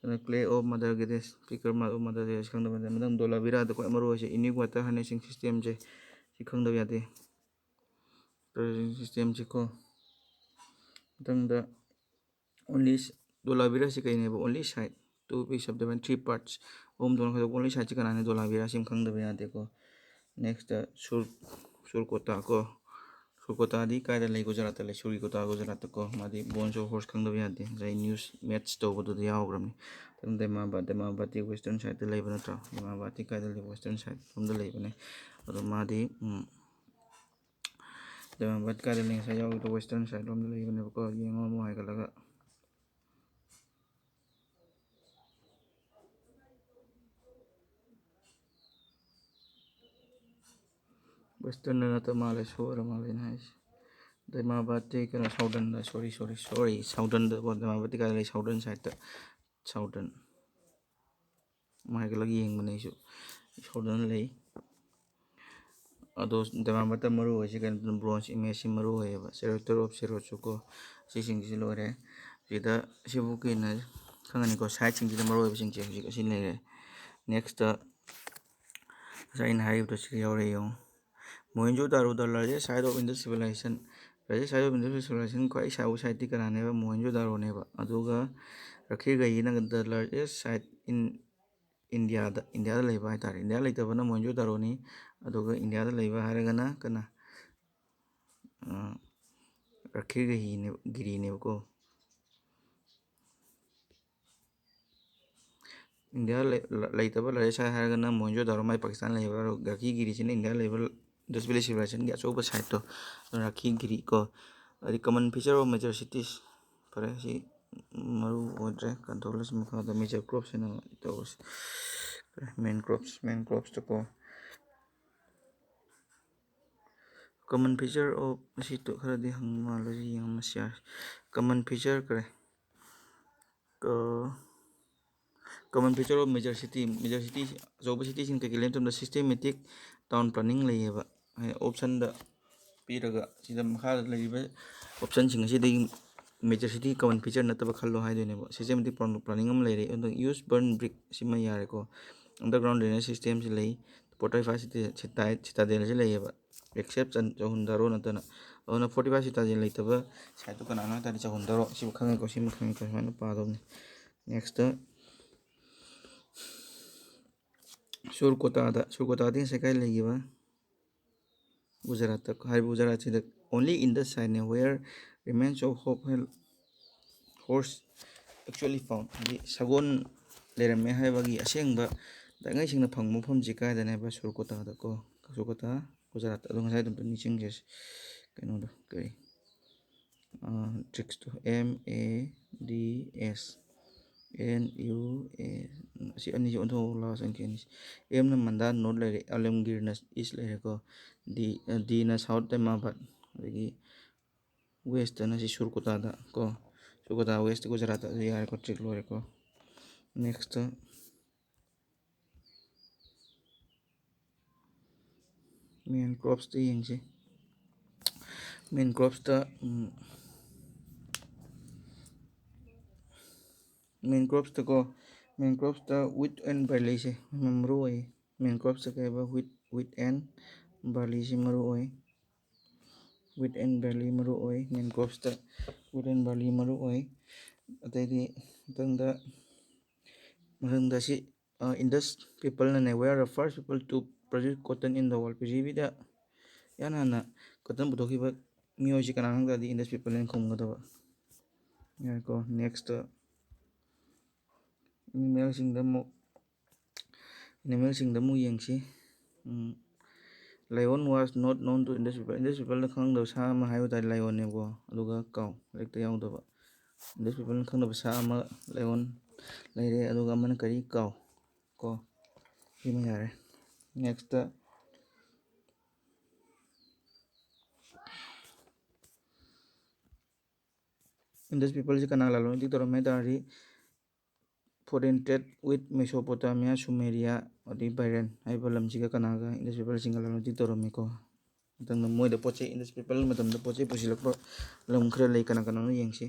ꯑꯗꯨꯅ clay of mother goddess, figure of mother goddess ꯈꯪꯗꯕ ꯌꯥꯗꯦ꯫ ꯃꯊꯪ ꯙꯣꯂꯥꯚꯤꯔꯥꯗ ꯈ꯭ꯋꯥꯏ ꯃꯔꯨ ꯑꯣꯏꯁꯦ unique water harnessing system ꯁꯦ꯫ ꯁꯤ ꯈꯪꯗꯕ ꯌꯥꯗꯦ꯫ Harnessing system ꯁꯤꯀꯣ꯫ ꯃꯊꯪꯗ only ꯙꯣꯂꯥꯚꯤꯔꯥꯁꯤ ꯀꯩꯅꯦꯕ? Only side, two be subdivided three parts꯫ ꯑꯍꯨꯝ ꯊꯣꯛꯅ ꯈꯥꯏꯗꯣꯛꯄ only side ꯁꯤ ꯀꯅꯥꯅ? ꯙꯣꯂꯥꯕꯤꯔꯥ, ꯁꯤ ꯑꯃ ꯈꯪꯗꯕ ꯌꯥꯗꯦꯀꯣ꯫ Next ꯁꯨꯔ, ꯁꯨꯔꯀꯣꯇꯥ ꯀꯣ꯫ ꯁꯨꯔꯀꯣꯇꯥꯗꯤ ꯀꯥꯏꯗ ꯂꯩ? ꯒꯨꯖꯔꯥꯠꯇ ꯂꯩ꯫ ꯁꯨꯔꯀꯣꯇꯥ ꯒꯨꯖꯔꯥꯠꯇ ꯀꯣ꯫ ꯃꯥꯗꯤ Bones of Horse ꯈꯪꯗꯕ ꯌꯥꯗꯦ꯫ ꯉꯁꯥꯏ news match ꯇꯧꯕꯗꯨꯗ ꯌꯥꯎꯈ꯭ꯔꯕꯅꯤ꯫ ꯑꯗꯨꯝ ꯗꯦꯃꯥꯕꯥꯗ, ꯗꯦꯃꯥꯕꯥꯗꯇꯤ western sideꯇ ꯂꯩꯕ ꯅꯠꯇ꯭ꯔꯣ? ꯗꯦꯃꯥꯕꯥꯗꯇꯤ ꯀꯥꯏꯗ ꯂꯩꯕ? Western side ꯂꯣꯝꯗ ꯂꯩꯕꯅꯦ꯫ ꯑꯗꯣ ꯃꯥꯗꯤ, ꯎꯝ, ꯗꯦꯃꯥꯕꯥꯗ ꯀꯥꯏꯗ ꯂꯩ? ꯉꯁꯥꯏ ꯌꯥꯎꯈꯤꯕꯗꯣ western side ꯂꯣꯝꯗ ꯂꯩꯕꯅꯦꯕꯀꯣ꯫ ꯌꯦꯡꯉꯣ ꯑꯃꯨꯛ ꯍꯥꯏꯒꯠꯂꯒ꯫ Westernꯗ ꯅꯠꯇ ꯃꯥꯜꯂꯦ, ꯁꯣꯏꯔ ꯃꯥꯜꯂꯦ ꯑꯩꯅ ꯍꯥꯏꯁꯦ꯫ ꯗꯦꯃꯥꯕꯥꯗꯇꯤ ꯀꯩꯅꯣ, southernꯗ, sorry, sorry, sorry, southernꯗ, ꯗꯦꯃꯥꯕꯥꯗꯇꯤ ꯀꯥꯏꯗ ꯂꯩ? Southern sideꯇ, southern꯫ ꯑꯃ ꯍꯥꯏꯒꯠꯂꯒ ꯌꯦꯡꯕꯅꯦ ꯑꯩꯁꯨ꯫ Southern ꯂꯩ꯫ ꯑꯗꯣ ꯗꯦꯃꯥꯕꯥꯗꯇ ꯃꯔꯨ ꯑꯣꯏꯁꯦ ꯀꯩꯅꯣ? Bronze imageꯁꯤ ꯃꯔꯨ ꯑꯣꯏꯌꯦꯕ꯫ Serotory of Serocho ꯀꯣ꯫ ꯁꯤꯁꯤꯡꯁꯤꯁꯨ ꯂꯣꯏꯔꯦ꯫ ꯁꯤꯗ ꯁꯤꯕꯨꯛꯀꯤ ꯑꯣꯏꯅ ꯈꯪꯉꯅꯤꯀꯣ, sideꯁꯤꯡꯁꯤꯗ ꯃꯔꯨ ꯑꯣꯏꯕꯁꯤꯡꯁꯦ ꯍꯧꯖꯤꯛ ꯑꯁꯤ ꯂꯩꯔꯦ꯫ Nextꯇ ꯉꯁꯥꯏ ꯑꯩꯅ ꯍꯥꯏꯈꯤꯕꯗꯣ ꯁꯤꯗ ꯌꯥꯎꯔꯦ ꯌꯦꯡꯉꯣ꯫ Mohenjo-daro, the largest site of Indus civilization꯫ Largest site of Indus civilization ꯈ꯭ꯋꯥꯏ ꯆꯥꯎꯕ siteꯇꯤ ꯀꯅꯥꯅꯦꯕ? Mohenjo-daroꯅꯦꯕ꯫ ꯑꯗꯨꯒ ꯔꯈꯤꯔꯒꯍꯤꯅ the largest site in Indiaꯗ, ꯏꯟꯗꯤꯌꯥꯗ ꯂꯩꯕ ꯍꯥꯏꯇꯥꯔꯦ꯫ ꯏꯟꯗꯤꯌꯥ ꯂꯩꯇꯕꯅ Mohenjo-daroꯅꯤ꯫ ꯑꯗꯨꯒ ꯏꯟꯗꯤꯌꯥꯗ ꯂꯩꯕ ꯍꯥꯏꯔꯒꯅ ꯀꯅꯥ? ꯑ, ꯔꯈꯤꯔꯒꯍꯤꯅꯦ-, ꯒꯤꯔꯤꯅꯦꯕꯀꯣ꯫ ꯏꯟꯗꯤꯌꯥ ꯂꯩ-, ꯂ-, ꯂꯩꯇꯕ largest site ꯍꯥꯏꯔꯒꯅ Mohenjo-daro, ꯃꯥꯏ ꯄꯥꯀꯤꯁꯇꯥꯟ ꯂꯩꯕ, ꯔꯈꯤꯒꯤꯔꯤꯁꯤꯅ ꯏꯟꯗꯤꯌꯥ ꯂꯩꯕ Indus Valley civilizationꯒꯤ ꯑꯆꯧꯕ siteꯇꯣ, ꯑꯗꯨꯅ ꯔꯈꯤꯒꯤꯔꯤ ꯀꯣ꯫ ꯑꯗꯩ common feature of major cities, ꯐꯔꯦ, ꯁꯤ ꯃꯔꯨ ꯑꯣꯏꯗ꯭ꯔꯦ, control ꯑꯁꯤ ꯃꯈꯥꯗ major crops ꯍꯥꯏꯅ ꯇꯧꯔꯁꯤ꯫ Main crops, main cropsꯇ ꯀꯣ꯫ Common feature of, ꯑꯁꯤ ꯈꯔꯗꯤ ꯍꯪꯕ ꯃꯥꯜꯂꯦ, ꯌꯦꯡꯉꯝꯃꯁꯤ ꯌꯥꯔꯦ꯫ Common feature ꯀꯔꯤ? ꯀ-, common feature of major city, major city, ꯑꯆꯧꯕ cityꯁꯤꯡ ꯀꯩꯀꯩ ꯂꯩ ꯃꯇꯝꯗ systematic town planning ꯂꯩꯌꯦꯕ꯫ ꯍꯥꯏꯗꯤ optionꯗ ꯄꯤꯔꯒ ꯁꯤꯗ ꯃꯈꯥꯗ ꯂꯩꯔꯤꯕ optionꯁꯤꯡ ꯑꯁꯤꯗꯒꯤ major city common feature ꯅꯠꯇꯕ ꯈꯜꯂꯣ ꯍꯥꯏꯗꯣꯏꯅꯦꯕ꯫ Systematic plan-, planning ꯑꯃ ꯂꯩꯔꯦ꯫ ꯑꯗꯨ use burn brick ꯁꯤꯃ ꯌꯥꯔꯦꯀꯣ꯫ Underground drainage systemꯁꯤ ꯂꯩ꯫ Fortified city, cita-, citadelꯁꯤ ꯂꯩꯌꯦꯕ꯫ Except ꯆꯟ-, ꯆꯍꯨꯝꯗꯔꯣ ꯅꯠꯇꯅ꯫ ꯑꯗꯨꯅ fortified citadel ꯂꯩꯇꯕ siteꯇꯨ ꯀꯅꯥꯅꯣ ꯍꯥꯏ ꯇꯥꯔꯗꯤ ꯆꯍꯨꯝꯗꯔꯣ꯫ ꯁꯤꯕꯨ ꯈꯪꯉꯦꯀꯣ, ꯁꯤꯃ ꯈꯪꯉꯦꯀꯣ, ꯁꯨꯃꯥꯏꯅ ꯄꯥꯗꯧꯅꯤ꯫ Nextꯇ ꯁꯨꯔꯀꯣꯇꯥꯗ, ꯁꯨꯔꯀꯣꯇꯥꯗꯤ ꯉꯁꯥꯏ ꯀꯥꯏ ꯂꯩꯈꯤꯕ? ꯒꯨꯖꯔꯥꯠꯇ꯫ ꯍꯥꯏꯔꯤꯕ ꯒꯨꯖꯔꯥꯠꯁꯤꯗ only in the side where remains of hope horse actually found, ꯍꯥꯏꯗꯤ ꯁꯒꯣꯜ ꯂꯩꯔꯝꯃꯦ ꯍꯥꯏꯕꯒꯤ ꯑꯁꯦꯡꯕ ꯇꯥꯡꯉꯩꯁꯤꯡꯅ ꯐꯪꯕ ꯃꯐꯝꯁꯤ ꯀꯥꯏꯗꯅꯦꯕ? ꯁꯨꯔꯀꯣꯇꯥꯗ ꯀꯣ, ꯁꯨꯔꯀꯣꯇꯥ, ꯒꯨꯖꯔꯥꯠꯇ꯫ ꯑꯗꯣ ꯉꯁꯥꯏ ꯑꯗꯨꯝ ꯅꯤꯡꯁꯤꯡꯒꯦ ꯀꯩꯅꯣꯗꯣ, ꯀꯔꯤ, ꯇ꯭ꯔꯤꯛꯁꯇꯣ, M A D S N U A, ꯑꯁꯤ ꯑꯅꯤꯁꯤ ꯑꯣꯟꯊꯣꯛꯑꯣ, ꯂꯥꯁ ꯑꯟꯀꯤ ꯑꯅꯤꯁꯤ꯫ ꯑꯦꯝꯅ ꯃꯟꯗꯥ ꯅꯣꯔꯠ ꯂꯩꯔꯦ, ꯑꯂꯝꯒꯤꯔꯅ ꯏꯁ ꯂꯩꯔꯦꯀꯣ, ꯗꯤ ꯗꯤꯅ ꯁꯥꯎꯠ ꯇꯦꯃꯥꯕꯥꯠ, ꯑꯗꯒꯤ ꯋꯦꯁꯇꯅ ꯁꯤ ꯁꯨꯔꯀꯣꯇꯥꯗ ꯀꯣ, ꯁꯨꯔꯀꯣꯇꯥ ꯋꯦꯁ ꯒꯨꯖꯔꯥꯠꯇ꯫ ꯑꯗꯨ ꯌꯥꯔꯦꯀꯣ, ꯇ꯭ꯔꯤꯛ ꯂꯣꯏꯔꯦꯀꯣ꯫ ꯅꯦꯛꯁꯇ ꯃꯦꯟ ꯀ꯭ꯔꯣꯞꯁꯇ ꯌꯦꯡꯁꯤ꯫ ꯃꯦꯟ ꯀ꯭ꯔꯣꯞꯁꯇ ꯃꯦꯟ ꯀ꯭ꯔꯣꯞꯁꯇꯀꯣ, ꯃꯦꯟ ꯀ꯭ꯔꯣꯞꯁꯇ ꯋꯤꯠ ꯑꯦꯟ ꯕꯥꯔꯂꯤꯁꯦ ꯃꯔꯨ ꯑꯣꯏ꯫ ꯃꯦꯟ ꯀ꯭ꯔꯣꯞꯁꯇ ꯀꯩ ꯍꯥꯏꯕ? ꯋꯤꯠ ꯋꯤꯠ ꯑꯦꯟ ꯕꯥꯔꯂꯤꯁꯤ ꯃꯔꯨ ꯑꯣꯏ꯫ ꯋꯤꯠ ꯑꯦꯟ ꯕꯥꯔꯂꯤ ꯃꯔꯨ ꯑꯣꯏ ꯃꯦꯟ ꯀ꯭ꯔꯣꯞꯁꯇ꯫ ꯋꯤꯠ ꯑꯦꯟ ꯕꯥꯔꯂꯤ ꯃꯔꯨ ꯑꯣꯏ꯫ ꯑꯇꯩꯗꯤ ꯃꯊꯪꯗ, ꯃꯊꯪꯗ ꯁꯤ, Indus ꯄꯤꯄꯜꯅꯅꯦ, "We are the first people to produce cotton in the world." ꯄ꯭ꯔꯤꯊꯤꯕꯤꯗ ꯏꯍꯥꯟ ꯍꯥꯟꯅ ꯀꯣꯇꯟ ꯄꯨꯊꯣꯛꯈꯤꯕ ꯃꯤꯑꯣꯏꯁꯤ ꯀꯅꯥꯅꯣ ꯍꯪ ꯇꯥꯔꯗꯤ ꯏꯟꯗꯁ ꯄꯤꯄꯜꯅ ꯈꯨꯝꯒꯗꯕ꯫ ꯌꯥꯔꯦꯀꯣ, ꯅꯦꯛꯁꯇ ꯑꯦꯅꯤꯃꯦꯜꯁꯤꯡꯗ ꯑꯃꯨꯛ, ꯑꯦꯅꯤꯃꯦꯜꯁꯤꯡꯗ ꯑꯃꯨꯛ ꯌꯦꯡꯁꯤ꯫ Lion was not known to Indus people. Indus ꯄꯤꯄꯜꯅ ꯈꯪꯗꯕ ꯁꯥ ꯑꯃ ꯍꯥꯏꯕ ꯇꯥꯔꯦ, ꯂꯥꯏꯑꯣꯟꯅꯦꯕꯀꯣ꯫ ꯑꯗꯨꯒ ꯀꯥꯎ, ꯂꯥꯏꯔꯤꯛꯇ ꯌꯥꯎꯗꯕ꯫ ꯏꯟꯗꯁ ꯄꯤꯄꯜꯅ ꯈꯪꯗꯕ ꯁꯥ ꯑꯃ, ꯂꯥꯏꯑꯣꯟ ꯂꯩꯔꯦ꯫ ꯑꯗꯨꯒ ꯑꯃꯅ ꯀꯔꯤ? ꯀꯥꯎ ꯀꯣ꯫ ꯁꯤꯃ ꯌꯥꯔꯦ꯫ ꯅꯦꯛꯁꯇ ꯏꯟꯗꯁ ꯄꯤꯄꯜꯁꯤ ꯀꯅꯥ ꯂꯂꯣꯟ ꯏꯇꯤꯛ ꯇꯧꯔꯝꯃꯦ ꯍꯥꯏ ꯇꯥꯔꯗꯤ, foreign trade with Mesopotamia, Sumeria, ꯑꯗꯩ ꯕꯥꯏꯔꯟ ꯍꯥꯏꯕ ꯂꯝꯁꯤꯒ ꯀꯅꯥꯒ ꯏꯟꯗꯁ ꯄꯤꯄꯜꯁꯤꯡꯒ ꯂꯂꯣꯟ ꯏꯇꯤꯛ ꯇꯧꯔꯝꯃꯤꯀꯣ? ꯃꯊꯪꯗ ꯃꯣꯏꯗ ꯄꯣꯠ ꯆꯩ, ꯏꯟꯗꯁ ꯄꯤꯄꯜ ꯃꯇꯝꯗ ꯄꯣꯠ ꯆꯩ ꯄꯨꯁꯤꯜꯂꯛꯄ ꯂꯝ ꯈꯔ ꯂꯩ, ꯀꯅꯥ ꯀꯅꯥꯅꯣ ꯌꯦꯡꯁꯤ꯫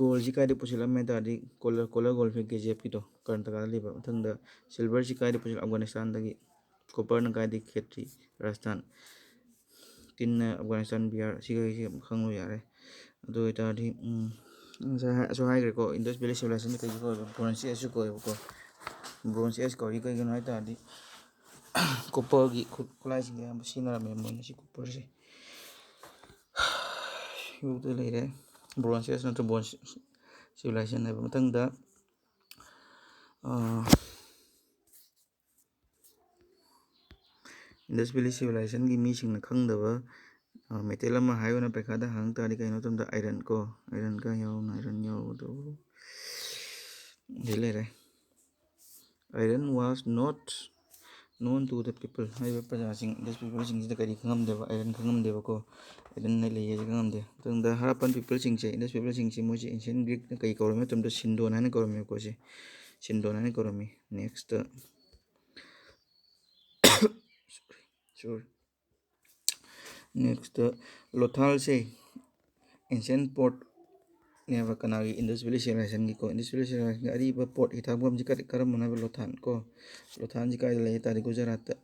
ꯒꯣꯜꯁꯤ ꯀꯥꯏꯗ ꯄꯨꯁꯤꯜꯂꯝꯃꯦ ꯍꯥꯏ ꯇꯥꯔꯗꯤ, ꯀꯣꯂꯔ, ꯀꯣꯂꯔ ꯒꯣꯜꯐꯤ ꯀꯦ ꯖꯤ ꯑꯦꯐꯀꯤꯗꯣ, ꯀꯔꯅꯥꯇꯀꯥꯗ ꯂꯩꯕ꯫ ꯃꯊꯪꯗ ꯁꯤꯜꯚꯔꯁꯤ ꯀꯥꯏꯗ ꯄꯨꯁꯤꯜꯂꯝ? ꯑꯐꯒꯥꯅꯤꯁꯇꯥꯟꯗꯒꯤ꯫ ꯀꯣꯄꯔꯅ ꯀꯥꯏꯗꯒꯤ? ꯈꯦꯇ꯭ꯔꯤ, ꯔꯥꯖꯁꯊꯥꯟ꯫ ꯇꯤꯟꯅ ꯑꯐꯒꯥꯅꯤꯁꯇꯥꯟ, ꯕꯤꯍꯥꯔ꯫ ꯁꯤꯈꯩꯁꯤ ꯈꯪꯂꯣ ꯌꯥꯔꯦ꯫ ꯑꯗꯨ ꯑꯣꯏꯇꯥꯔꯗꯤ, ꯎꯝ, ꯉꯁꯥꯏ ꯍꯥꯏ-, ꯑꯁꯨ ꯍꯥꯏꯈ꯭ꯔꯦꯀꯣ, Indus Valley Civilization ꯀꯩꯒꯤ ꯀꯧꯋꯦꯕ? Bronze Age ꯀꯧꯋꯦꯕꯀꯣ꯫ Bronze Age ꯀꯧꯔꯤ ꯀꯩꯒꯤꯅꯣ ꯍꯥꯏ ꯇꯥꯔꯗꯤ, copperꯒꯤ ꯈꯨꯠ-, ꯈꯨꯠꯂꯥꯏꯁꯤꯡꯗ ꯑꯌꯥꯝꯕ ꯁꯤꯖꯤꯟꯅꯔꯝꯃꯦ ꯃꯣꯏꯅ ꯁꯤ copperꯁꯦ꯫ ꯁꯤꯐꯥꯎꯗ ꯂꯩꯔꯦ, Bronze Age ꯅꯠꯇ꯭ꯔ Bronze Civilization ꯍꯥꯏꯕ꯫ ꯃꯊꯪꯗ, ꯑꯥ, Indus Valley Civilizationꯒꯤ ꯃꯤꯁꯤꯡꯅ ꯈꯪꯗꯕ, ꯑ, metal ꯑꯃ ꯍꯥꯏꯌꯣꯅ ꯄꯩꯈꯥꯗ ꯍꯪ ꯇꯥꯔꯗꯤ ꯀꯩꯅꯣ ꯃꯇꯝꯗ iron ꯀꯣ, iron ꯀ ꯌꯥꯎꯅ, iron ꯌꯥꯎꯕꯗꯣ ꯁꯤ ꯂꯩꯔꯦ꯫ Iron was not known to the people ꯍꯥꯏꯔꯤꯕ ꯄ꯭ꯔꯖꯥꯁꯤꯡ, Indus peopleꯁꯤꯡꯁꯤꯗ ꯀꯔꯤ ꯈꯪꯉꯝꯗꯦꯕ? Iron ꯈꯪꯉꯝꯗꯦꯕꯀꯣ꯫ Iron ꯂꯩ ꯍꯥꯏꯁꯦ ꯈꯪꯉꯝꯗꯦ꯫ ꯃꯊꯪꯗ ꯍꯔꯞꯄꯟ peopleꯁꯤꯡꯁꯦ, Indus peopleꯁꯤꯡꯁꯦ ꯃꯣꯏꯁꯦ ancient Greekꯅ ꯀꯔꯤ ꯀꯧꯔꯝꯃꯤ ꯃꯇꯝꯗ ꯁꯤꯟꯗꯣꯟ ꯍꯥꯏꯅ ꯀꯧꯔꯝꯃꯦꯕꯀꯣ꯫ ꯁꯤ ꯁꯤꯟꯗꯣꯟ ꯍꯥꯏꯅ ꯀꯧꯔꯝꯃꯤ꯫ Next, sorry, next, ꯂꯣꯊꯥꯜꯁꯦ ancient portꯅꯦꯕ꯫ ꯀꯅꯥꯒꯤ? Indus Valley Civilizationꯒꯤꯀꯣ꯫ Indus Valley Civilizationꯒꯤ ꯑꯔꯤꯕ port ꯍꯤꯊꯥꯡꯐꯝꯁꯤ ꯀꯔꯤ, ꯀꯔꯝꯕꯅꯣ ꯍꯥꯏꯕ? ꯂꯣꯊꯥꯟ ꯀꯣ꯫ ꯂꯣꯊꯥꯟꯁꯤ ꯀꯥꯏꯗ ꯂꯩ ꯍꯥꯏ ꯇꯥꯔꯗꯤ ꯒꯨꯖꯔꯥꯠꯇ꯫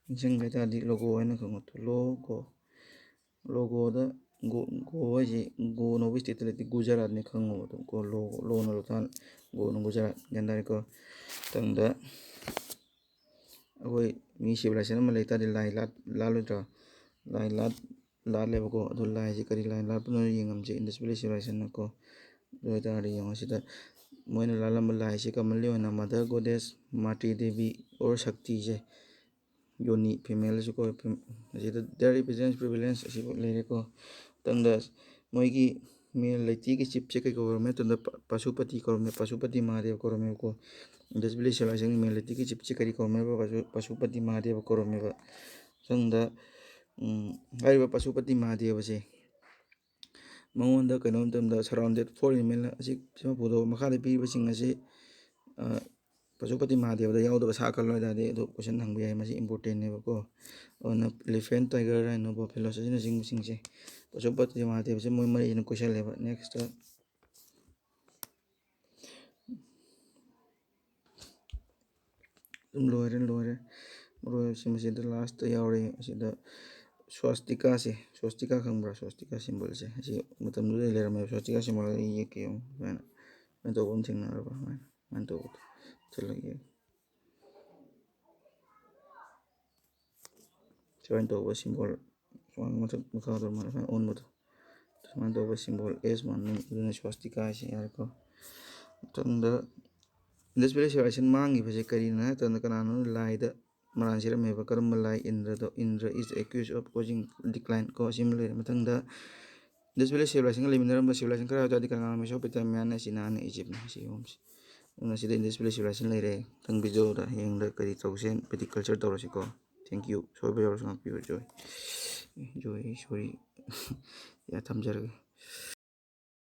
ꯅꯤꯡꯁꯤꯡꯒꯦ ꯍꯥꯏ ꯇꯥꯔꯗꯤ ꯂꯣꯒꯣ ꯍꯥꯏꯅ ꯈꯪꯉꯣ꯫ ꯂꯣꯒꯣ꯫ ꯂꯣꯒꯣꯗ ꯒꯣ, ꯒꯣ ꯍꯥꯏꯁꯦ ꯒꯣꯅ ꯍꯧꯕ stateꯇ ꯂꯩꯇꯦ, ꯒꯨꯖꯔꯥꯠꯅꯦ ꯈꯪꯉꯣꯕ ꯑꯗꯨꯝ꯫ ꯒꯣ, ꯂꯣ, ꯂꯣꯅ ꯂꯣꯊꯥꯟ, ꯒꯣꯅ ꯒꯨꯖꯔꯥꯠ꯫ ꯒ꯭ꯌꯥꯟ ꯇꯥꯔꯦꯀꯣ? ꯃꯊꯪꯗ ꯑꯩꯈꯣꯏ ꯃꯤ civilization ꯑꯃ ꯂꯩ ꯇꯥꯔꯗꯤ ꯂꯥꯏ ꯂꯥꯠ-, ꯂꯥꯠꯂꯣꯏꯗ꯭ꯔꯣ? ꯂꯥꯏ ꯂꯥꯠ-, ꯂꯥꯠꯂꯦꯕꯀꯣ꯫ ꯑꯗꯨ ꯂꯥꯏꯁꯦ ꯀꯔꯤ ꯂꯥꯏ ꯂꯥꯠꯄꯅꯣ ꯌꯦꯡꯉꯝꯁꯦ, Indus Valley Civilizationꯅꯀꯣ꯫ ꯑꯗꯨ ꯑꯣꯏꯇꯥꯔꯗꯤ ꯌꯦꯡꯉꯣ ꯁꯤꯗ ꯃꯣꯏꯅ ꯂꯥꯠꯂꯝꯕ ꯂꯥꯏꯁꯦ commonly ꯑꯣꯏꯅ Mother Goddess, Mati Devi or ꯁꯛꯇꯤꯁꯦ, ꯌꯣꯅꯤ, femaleꯁꯨ ꯀꯣ, ꯐꯦꯝ-, ꯑꯁꯤꯗ their represents prevalence ꯑꯁꯤꯕꯨ ꯂꯩꯔꯦꯀꯣ꯫ ꯃꯊꯪꯗ ꯃꯣꯏꯒꯤ ꯃꯦꯜ ꯂꯩꯇꯦꯡꯒꯤ chiefꯁꯦ ꯀꯩ ꯀꯧꯔꯝꯃꯦ ꯃꯇꯝꯗ ꯄ-, ꯄꯁꯨꯄꯇꯤ ꯀꯧꯔꯝꯃꯦ, ꯄꯁꯨꯄꯇꯤ ꯃꯍꯥꯗꯦꯕ ꯀꯧꯔꯝꯃꯦꯕꯀꯣ꯫ Indus Valley Civilizationꯒꯤ ꯃꯦꯜ ꯂꯩꯇꯦꯡꯒꯤ chiefꯁꯦ ꯀꯔꯤ ꯀꯧꯔꯝꯃꯦꯕ? ꯄꯁꯨ-, ꯄꯁꯨꯄꯇꯤ ꯃꯍꯥꯗꯦꯕ ꯀꯧꯔꯝꯃꯦꯕ꯫ ꯃꯊꯪꯗ, ꯎꯝ, ꯍꯥꯏꯔꯤꯕ ꯄꯁꯨꯄꯇꯤ ꯃꯍꯥꯗꯦꯕꯁꯦ ꯃꯉꯣꯟꯗ ꯀꯩꯅꯣ ꯃꯇꯝꯗ surrounded four animal ꯑꯁꯤ ꯁꯤꯃ ꯄꯨꯊꯣꯛꯑꯣ꯫ ꯃꯈꯥꯗ ꯄꯤꯔꯤꯕꯁꯤꯡ ꯑꯁꯤ, ꯑ, ꯄꯁꯨꯄꯇꯤ ꯃꯍꯥꯗꯦꯕꯗ ꯌꯥꯎꯗꯕ ꯁꯥ ꯈꯜꯂꯣ ꯍꯥꯏ ꯇꯥꯔꯗꯤ ꯑꯗꯨ question ꯍꯪꯕ ꯌꯥꯏ, ꯃꯁꯤ importantꯅꯦꯕꯀꯣ꯫ ꯑꯗꯨꯅ elephant, tiger, rhino, buffalo ꯑꯁꯤꯅꯆꯤꯡꯕꯁꯤꯡꯁꯦ ꯄꯁꯨꯄꯇꯤ ꯃꯍꯥꯗꯦꯕꯁꯦ ꯃꯣꯏ ꯃꯔꯤꯁꯤꯅ ꯀꯣꯏꯁꯜꯂꯦꯕ꯫ Next꯫ ꯑꯗꯨꯝ ꯂꯣꯏꯔꯦ, ꯂꯣꯏꯔꯦ꯫ ꯃꯔꯨ ꯑꯣꯏꯕꯁꯤ ꯃꯁꯤꯗ lastꯇ ꯌꯥꯎꯔꯦ꯫ ꯑꯁꯤꯗ ꯁ꯭ꯋꯥꯁꯇꯤꯀꯥꯁꯦ, ꯁ꯭ꯋꯥꯁꯇꯤꯀꯥ ꯈꯪꯕ꯭ꯔꯥ? ꯁ꯭ꯋꯥꯁꯇꯤꯀꯥ ꯁꯤꯝꯕꯣꯜꯁꯦ ꯑꯁꯤ ꯃꯇꯝꯗꯨꯗ ꯂꯩꯔꯝꯃꯦꯕ꯫ ꯁ꯭ꯋꯥꯁꯇꯤꯀꯥ ꯁꯤꯝꯕꯣꯜ ꯑꯩ ꯌꯦꯛꯀꯦ ꯌꯦꯡꯉꯨ꯫ ꯁꯨꯃꯥꯏꯅ, ꯁꯨꯃꯥꯏꯅ ꯇꯧꯕ ꯑꯃ ꯊꯦꯡꯅꯔꯕ? ꯁꯨꯃꯥꯏꯅ, ꯁꯨꯃꯥꯏꯅ ꯇꯧꯕꯗꯣ ꯆꯠꯂꯒ ꯌꯦꯡꯉꯨ꯫ ꯁꯨꯃꯥꯏꯅ ꯇꯧꯕ ꯁꯤꯝꯕꯣꯜ, ꯁꯨꯃꯥꯏꯅ ꯃꯊꯛ ꯃꯈꯥ ꯇꯧꯔ ꯁꯨꯃꯥꯏꯅ ꯑꯣꯟꯕꯗꯣ, ꯁꯨꯃꯥꯏꯅ ꯇꯧꯕ ꯁꯤꯝꯕꯣꯜ ꯑꯦꯁ ꯃꯥꯟꯕ, ꯑꯗꯨꯅ ꯁ꯭ꯋꯥꯁꯇꯤꯀꯥ ꯍꯥꯏꯁꯦ, ꯌꯥꯔꯦꯀꯣ꯫ ꯃꯊꯪꯗ Indus Valley Civilization ꯃꯥꯡꯈꯤꯕꯁꯦ ꯀꯔꯤꯅ ꯍꯥꯏ ꯃꯇꯝꯗ ꯀꯅꯥꯅꯣ ꯂꯥꯏꯗ ꯃꯔꯥꯟ ꯁꯤꯔꯝꯃꯦꯕ? ꯀꯔꯝꯕ ꯂꯥꯏ? ꯏꯟꯗ꯭ꯔꯗꯣ꯫ Indra is accused of causing decline ꯀꯣ, ꯑꯁꯤꯃ ꯂꯩꯔꯦ꯫ ꯃꯊꯪꯗ Indus Valley Civilizationꯒ ꯂꯩꯃꯤꯟꯅꯔꯝꯕ civilization ꯈꯔ ꯍꯥꯏ ꯇꯥꯔꯗꯤ ꯀꯅꯥꯅꯣ? Mesopotamiaꯅ, Chinaꯅ, Egyptꯅ, ꯁꯤ ꯑꯍꯨꯝꯁꯦ꯫ ꯑꯗꯨꯅ ꯁꯤꯗ Indus Valley Civilization ꯂꯩꯔꯦ꯫ ꯃꯊꯪ videoꯗ ꯍꯌꯦꯡꯗ ꯀꯔꯤ ꯇꯧꯁꯦ? Vedic culture ꯇꯧꯔꯁꯤꯀꯣ꯫ Thank you꯫ ꯁꯣꯏꯕ ꯌꯥꯎꯔꯁꯨ ꯉꯥꯛꯄꯤꯌꯨ꯫ Joy꯫ Joy, sorry꯫ ꯌꯥ, ꯊꯝꯖꯔꯒꯦ꯫